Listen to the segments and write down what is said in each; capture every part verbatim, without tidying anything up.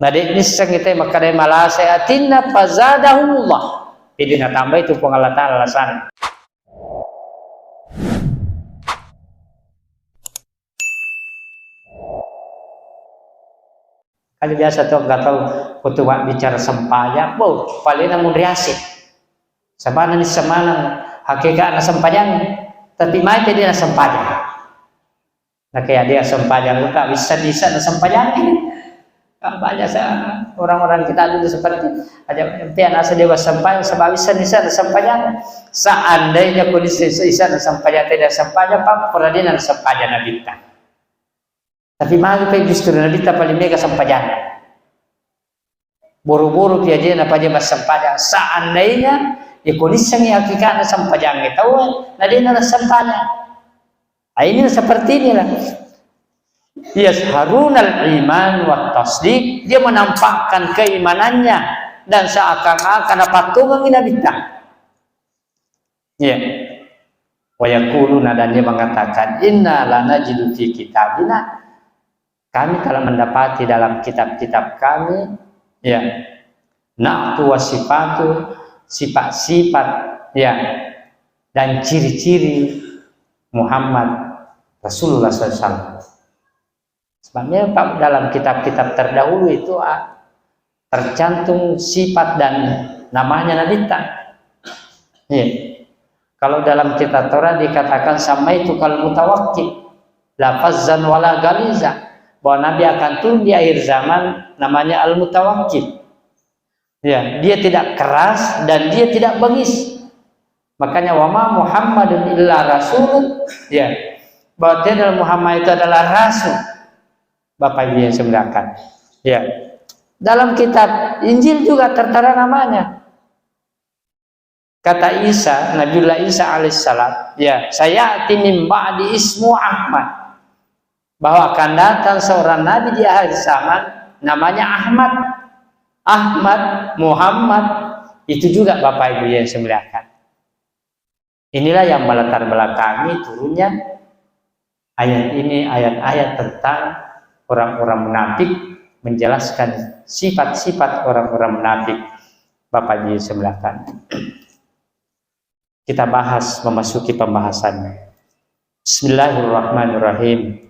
Na de' nisseng ite makkeda malase atinna, fazadahumullah. Jadi natambai tu Puang Allah Ta'ala alasanna. Kali biasa tu engka tau ko tu mabbicara sempajang, boh, palena munri ase'. Sabana nisseng maneng hakeka'na sempajang, tapi maite de' nasempajang. Nake ade' sempajang uta wisseng isa nasempajang. Banyak sa-, orang-orang kita dulu seperti aja, ente anak saya dewa sempajang, sebab wisseng isa nasempajang. Seandainya kondisi isa nasempajang, tidak sempajang, Pak, pura de' nasempajang Nabitta. Tapi magi pe justru Nabitta paling mega sempajanna. Boro-boro pi aje napaja massempajang. Seandainya iko nissengi hakikatna sempajangnge tau, na de' na nassempajang. Ah, ini seperti inilah. Yazharunal iman wa tasdik, dia menampakkan keimanannya dan seakan-akan napattongengi Nabitta. Iya. Wa yaquluna, dan dia mengatakan, "Inna lanajidu fi kitabina," kami telah mendapati dalam kitab-kitab kami, ya, na'tu wa sifatu, sifat-sifat, ya, dan ciri-ciri Muhammad Rasulullah sallallahu alaihi wasallam. Sebabnya, Pak, dalam kitab-kitab terdahulu itu, ah, tercantum sifat dan namanya Nabitta. Iya. Kalau dalam kitab Taurat dikatakan, "Sammaituka al-Mutawakkil, la fazzan wala ghaliza," bahwa Nabi akan turun di akhir zaman namanya Al-Mutawakkil. Ya, dia tidak keras dan dia tidak bengis. Makanya, "Wa ma Muhammadun illa rasulun," ya, bahwa tiada Muhammad itu adalah rasul. Bapak Ibu yang saya muliakan. Ya. Dalam kitab Injil juga tertera namanya. Kata Isa, Nabiullah Isa alaihissalam, ya, "Sayati min ba'di ismu Ahmad." Bahwa akan datang seorang nabi di akhir zaman, namanya Ahmad. Ahmad, Muhammad, itu juga Bapak Ibu yang saya muliakan. Inilah yang melatar belakangi turunnya ayat ini, ayat-ayat tentang orang-orang munafik, menjelaskan sifat-sifat orang-orang munafik. Bapak Ibu yang saya muliakan. Kita bahas, memasuki pembahasannya. Bismillahirrahmanirrahim.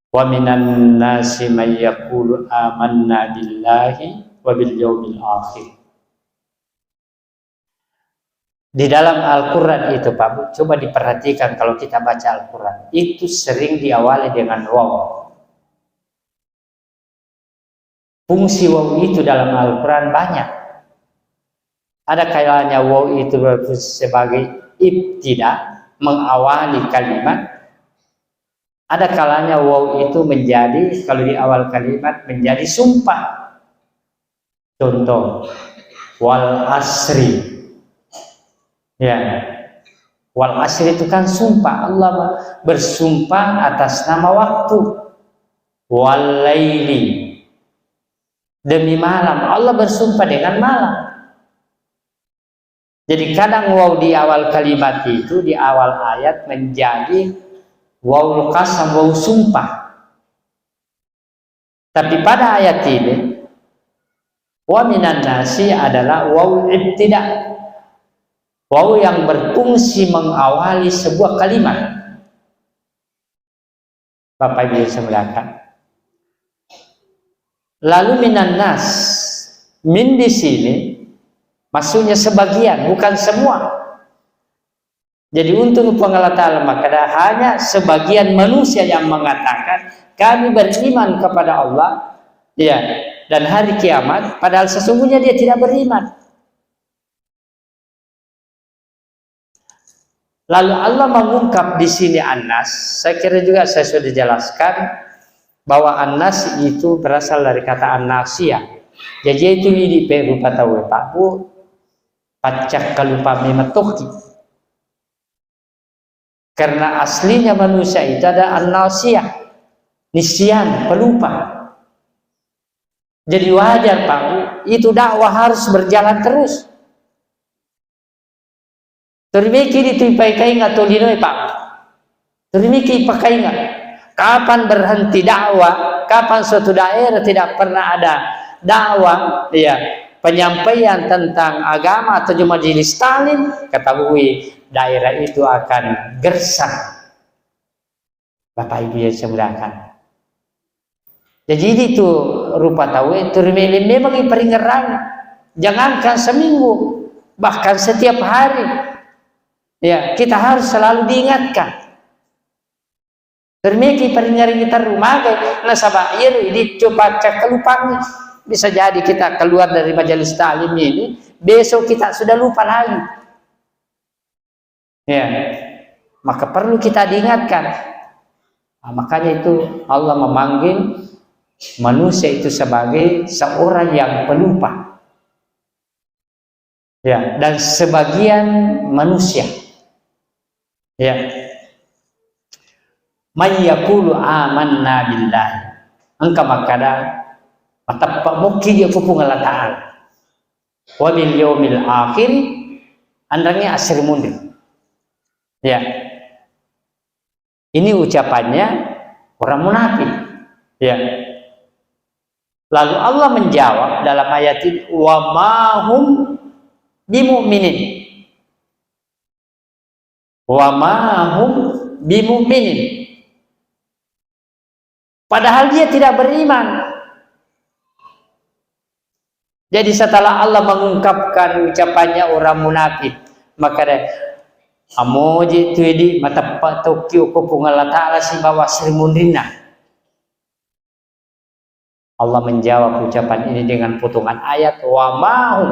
"Wa minan nasi may yaqulu amanna billahi wa bil yaumil akhir." Di dalam Al-Quran itu, Pak Bu, coba diperhatikan kalau kita baca Al-Quran, itu sering diawali dengan waw. Fungsi waw itu dalam Al-Quran banyak. Ada kalanya waw itu berfungsi sebagai ibtida, mengawali kalimat. Ada kalanya waw itu menjadi, kalau di awal kalimat, menjadi sumpah. Contoh, "Wal asri." Ya. "Wal asri" itu kan sumpah. Allah bersumpah atas nama waktu. "Wal laili." Demi malam. Allah bersumpah dengan malam. Jadi, kadang waw di awal kalimat itu, di awal ayat, menjadi waw qasam, waw sumpah. Tapi pada ayat ini, "wa minan nasi" adalah waw ibtida. Waw yang berfungsi mengawali sebuah kalimat. Bapak Ibu yang saya muliakan. Lalu minan nas, min di sini maksudnya sebagian, bukan semua. Jadi, untung Puang Allah Ta'ala makkeda, hanya sebagian manusia yang mengatakan, "Kami beriman kepada Allah, ya, dan hari kiamat," padahal sesungguhnya dia tidak beriman. Lalu Allah mengungkap di sini An-Nas, saya kira juga saya sudah jelaskan bahwa An-Nas itu berasal dari kata An-Nasiyah. Jadi, itu idi pe rupa tau, Pak Bu, paccakkalupa memang tokki. Karena aslinya manusia itu ada An-Nasiyah, nisyan, pelupa. Jadi, wajar, Pak Bu, itu dakwah harus berjalan terus. Torimeki ritu ipakainga tolinoe, Pak. Torimeki ipakainga. Kapan berhenti dakwah, Kapan suatu daerah tidak pernah ada dakwah, ya, penyampaian tentang agama atau majelis taklim, ketahui daerah itu akan gersang. Bapak Ibu yang saya muliakan. Jadi itu rupa tauwe itu rimele memang iparingerang. Jangankan seminggu, bahkan setiap hari. Ya, kita harus selalu diingatkan. Termeki paringaringi terru magai, nasaba iyaro idi coba kelupang. Bisa jadi kita keluar dari majelis taklim ini, besok kita sudah lupa lagi. Ya, maka perlu kita diingatkan. Nah, makanya itu Allah memanggil manusia itu sebagai seorang yang pelupa. Ya, dan sebagian manusia. Ya. May yaqulu amanna billahi. Engka makkada, mateppa mukki dia ku Puang Allah Ta'ala. Wa bil yaumil akhir, anrangi asri munri. Ya. Ini ucapannya orang munafik. Ya. Lalu Allah menjawab dalam ayat ini, "Wa ma hum bimu'minin." "Wa ma hum bimu'minin." Padahal dia tidak beriman. Jadi setelah Allah mengungkapkan ucapannya orang munafik, maka dia, "Amoji tu idi mateppa tokki ko Puang Allah Ta'ala sibawa asri munrinna." Allah menjawab ucapan ini dengan potongan ayat, "Wa ma hum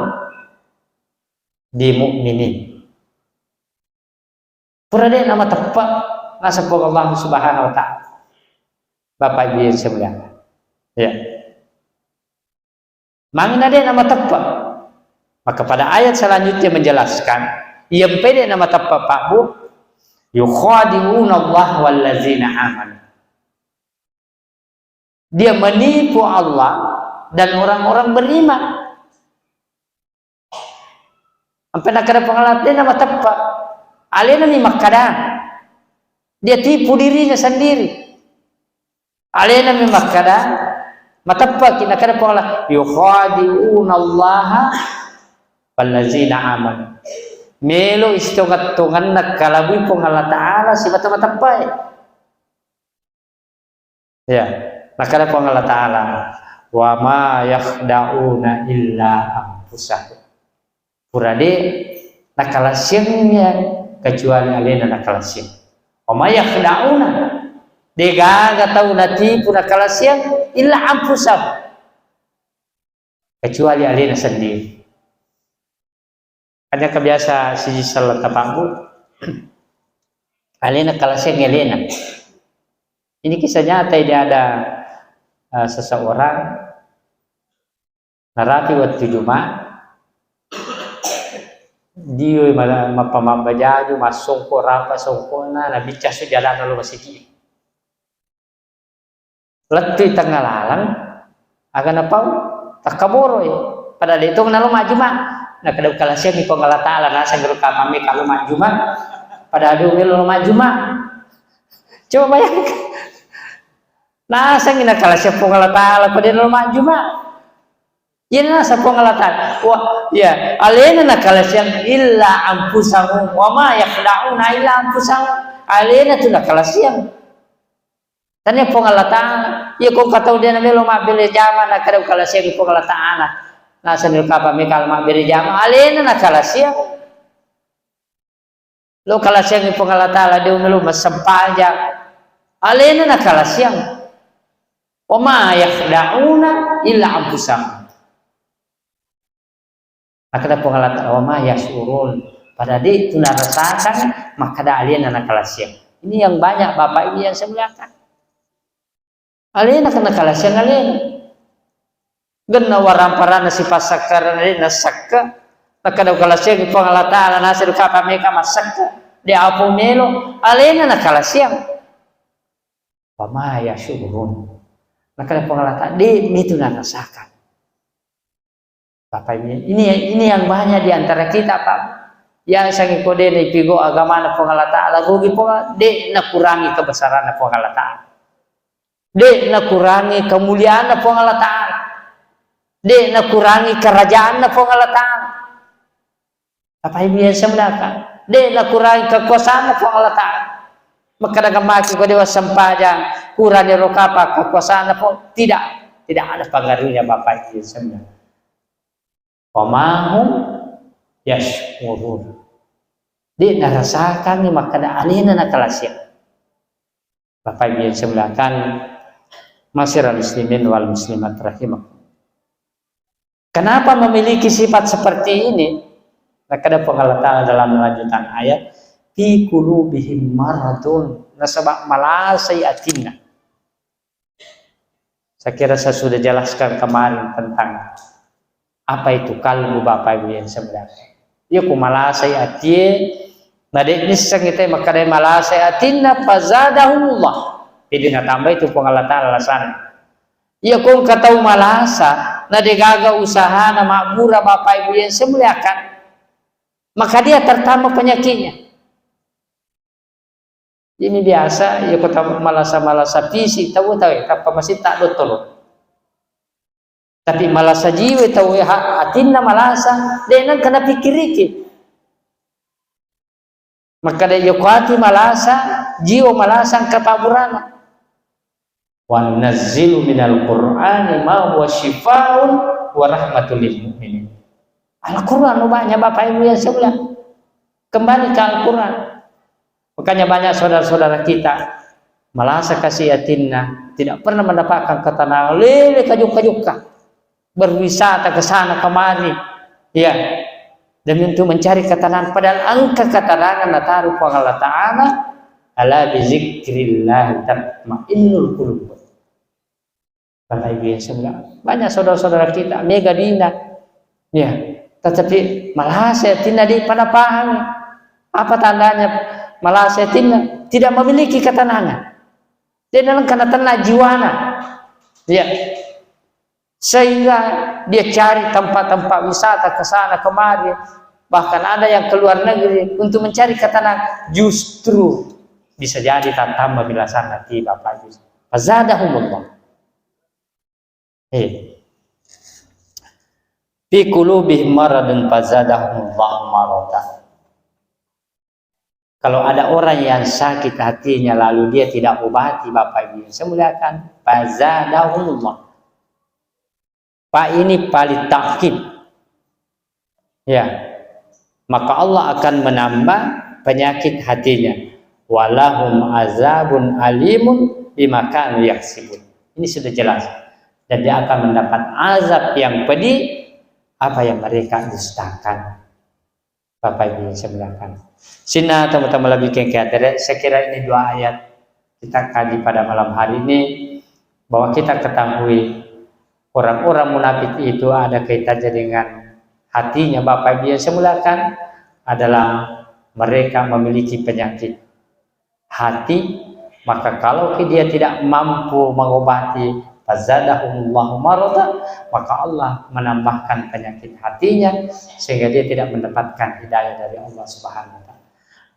bimu'minin." Pura de' namateppa naseng Puang Allah Subhanahu wa Ta'ala. Bapak Ibu yang saya muliakan. Ya. Mangina de' namateppa. Maka pada ayat selanjutnya menjelaskan, yang pede namateppa Pak Bu, "Yukhadi'una Allah wallazina amanu." Dia menipu Allah dan orang-orang beriman. Sampai nakkeda Puang Allah, "De' namateppa." Alena mi makkada. Dia tipu dirinya sendiri. Alena mi makkada, mateppa ki, nakkeda Puang Allah, "Yukhadi'una Allah wallazina amanu." Melo isetongeng-tongenna kalabui Puang Allah Ta'ala sibawa mateppae. Ya, nakkeda Puang Allah Ta'ala, "Wa ma yakhda'una illa anfusahum." Pura de' nakalasiang kecuali alena nakalasiang. "Wa ma yakhda'una." De'gaga tau natipu nakalasiang illa anfusahum. Kecuali alena sendiri. Hanya kebiasa siji selleng tapabbu. Alena kalasiang alena. Ini kisah nyata ini ada, eh, seseorang narapi wettu Juma, dio ma-, mappa mabbajaju, massongko, rapa songkona, nabiccang su jalanna lo masigi. Lettui tengnga laleng, aga napau? Takkaboroi. Pada de' tong nalo majjuma. Nakkeda kalasiangngi Puang Allah Ta'ala, naseng guru kapang meka lo majjuma. Pada de' melo lo majjuma. Coba bayangkan. Nasengngi nakalasiang Puang Allah Ta'ala, pada lo majjuma. Iya naseng Puang Allah Ta'ala. Wah, ya, alena nakalasiang illa anfusahum, wa ma yakhda'una illa anfusahum. Alena tu nakalasiang. Tania Puang Allah Ta'ala. Iya ko engka tau de' namelo mabbere jama, nakkeda kalasiang Puang Allah Ta'ala. Naseng kapang meka lo mabbere jama, alena nakalasiang. Lo kalasiangngi Puang Allah Ta'ala, de' melo massempajang. Alena nakalasiang. Wa ma yakhda'una illa anfusahum. Makkeda Puang Allah Ta'ala, "Wa ma yash'urun." Pada de' tu narasakan, makkeda alena nakalasiang. Ini yang banyak Bapak Ibu yang saya muliakan. Alena kena kalasiang alena. Genna waramparanna sipasakkarana de' nassakka. Nakkeda kalasiang Puang Allah Ta'ala, naseng kapang meka massakka. De' apa melo, alena nakalasiang. Wa ma yash'urun. Nakkeda Puang Allah Ta'ala, de' mitu narasakan. Bapak ini, ini, ini yang banyak di antara kita, Pak. Yang sangi ko de' naipigau agamana Puang Allah Ta'ala, rugi Puang, de' nakurangi kebesaranna Puang Allah Ta'ala. De' nakurangi kemuliaanna Puang Allah Ta'ala. De' nakurangi kerajaanna Puang Allah Ta'ala. Bapak Ibu yang saya muliakan, de' nakurangi kekuasaanna Puang Allah Ta'ala. Makkeda maki ko de' wassempajang, kurang ero kapang kekuasaanna Puang. Tidak, tidak ada pengaruhnya Bapak Ibu yang saya muliakan. Wa ma hum yash'urun. De' narasakangngi makkeda alena nakalasiang. Bapak Ibu yang saya muliakan, ma'asyiral muslimin wal muslimat rahimakum. Kenapa memiliki sifat seperti ini? Makkeda Puang Allah Ta'ala dalam lanjutan ayat, "Fi qulubihim maradun," nasaba malasai atinna. Saya kira saya sudah jelaskan kemarin tentang apa itu kalbu, Bapak Ibu yang saya muliakan. Iya ku malasai atie, na de' nisseng ite makkeda malasai atinna, fazadahumullah. Jadi natambai tu Puang Allah Ta'ala lasana. Iya ko engka tau malasa, na de' gaga usahana mabbura, Bapak Ibu yang saya muliakan, maka dia tertambah penyakitnya. Ini biasa, iya ko tau malasa-malasa fisik tau, tau, tappa masitta dottolo. Tapi malasa jiwa tau, ha-, atinna malasa, de' nengka napikkiriki. Makkeda iya ko ati malasa, jiwa malasa, engka pabburana. Wa nunazzilu minal Qur'ani ma huwa syifaun wa rahmatul lil mu'minin. Al-Quran banyak Bapak Ibu yang saya muliakan. Kembali ke Al-Quran. Makanya banyak saudara-saudara kita malasa kasi atinna, tidak pernah mendapatkan ketenangan, lele kajukka-jukka, berwisata ke sana kemari, ya, demi untuk mencari ketenangan. Padahal engka ketenangan nataru Puang Allah Ta'ala, "Ala bizikrillah tatmainnul qulub." Bapak Ibu yang saya muliakan, banyak saudara-saudara kita mega dina, ya, tetapi malasa atinna, de' pada paham apa tandanya malasa atinna, tidak memiliki ketenangan. De' nalengka natenna jiwana, ya, sehingga dia cari tempat-tempat wisata ke sana kemari, bahkan ada yang ke luar negeri untuk mencari ketenangan, justru bisa jadi tattamba bilasanna ti Bapak Ibu. Fazadahumullah. Eh. Fi qulubihim maradun fazadahumullahu marada. Kalau ada orang yang sakit hatinya lalu dia tidak obati, Bapak Ibu yang saya muliakan, fazadahumullah. Fa ini paling takkid. Ya. Maka Allah akan menambah penyakit hatinya. Walahum azabun alimun bima kanu yaksibun. Ini sudah jelas. Dan dia akan mendapat azab yang pedih apa yang mereka dustakan. Bapak Ibu yang saya muliakan. Sininna teman-teman lebih ke, saya kira ini dua ayat kita kaji pada malam hari ini, bahwa kita ketahui orang-orang munafik itu ada kaitannya dengan hatinya. Bapak Ibu yang saya muliakan, adalah mereka memiliki penyakit hati, maka kalau dia tidak mampu mengobati, fazadahumullahu marada, maka Allah menambahkan penyakit hatinya sehingga dia tidak mendapatkan hidayah dari Allah Subhanahu wa Ta'ala.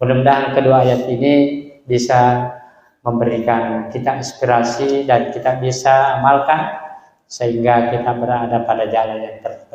Mudah-mudahan kedua ayat ini bisa memberikan kita inspirasi dan kita bisa amalkan sehingga kita berada pada jalan yang terputus.